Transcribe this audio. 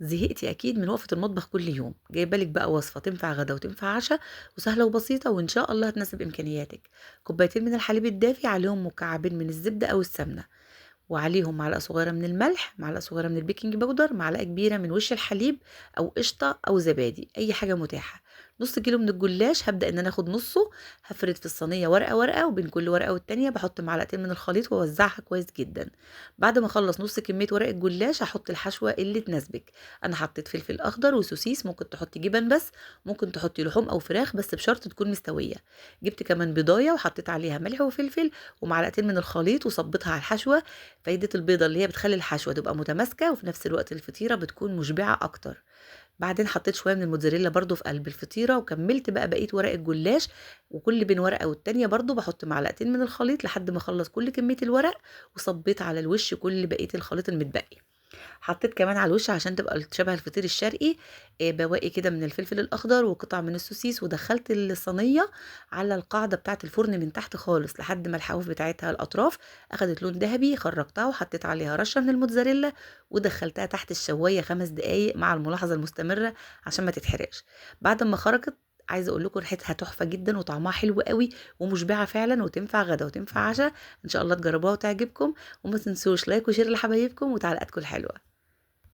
زهقتي اكيد من وقفه المطبخ كل يوم. جايبه لك بقى وصفه تنفع غدا وتنفع عشاء، وسهلة وبسيطة وان شاء الله هتناسب امكانياتك. كوبايتين من الحليب الدافي عليهم مكعبين من الزبدة او السمنة، وعليهم معلقه صغيرة من الملح، معلقه صغيرة من البيكنج باودر، معلقه كبيرة من وش الحليب او قشطه او زبادي، اي حاجة متاحة. نص كيلو من الجلاش هبدا ان انا اخد نصه، هفرد في الصينية ورقة ورقة، وبين كل ورقة والتانية بحط معلقتين من الخليط واوزعها كويس جدا. بعد ما اخلص نص كمية ورق الجلاش هحط الحشوه اللي تناسبك. انا حطيت فلفل اخضر وسوسيس، ممكن تحطي جبن بس، ممكن تحطي لحوم او فراخ بس بشرط تكون مستوية. جبت كمان بيضايه وحطيت عليها ملح وفلفل ومعلقتين من الخليط وصبيتها على الحشوه. فايده البيضة اللي هي بتخلي الحشوه تبقى متماسكة، وفي نفس الوقت الفطيره بتكون مشبعة اكتر. بعدين حطيت شوية من الموتزاريلا برضو في قلب الفطيره، وكملت بقى بقية ورق الجلاش، وكل بين ورقة والتانية برضو بحط معلقتين من الخليط لحد ما اخلص كل كمية الورق، وصبيت على الوش كل بقية الخليط المتبقي. حطيت كمان على الوش عشان تبقى شبه الفطير الشرقي، بواقي كده من الفلفل الاخضر وقطع من السوسيس، ودخلت الصينية على القاعدة بتاعه الفرن من تحت خالص لحد ما الحواف بتاعتها الاطراف اخدت لون ذهبي. خرجتها وحطيت عليها رشه من الموتزاريلا ودخلتها تحت الشوايه 5 دقايق مع الملاحظة المستمرة عشان ما تتحرقش. بعد ما خرجت عايزه اقول لكم ريحتها تحفة جدا وطعمها حلو قوي ومشبعه فعلا، وتنفع غدا وتنفع عشاء. ان شاء الله تجربوها وتعجبكم، وما تنسوش like و share لحبايبكم وتعليقاتكم الحلوة.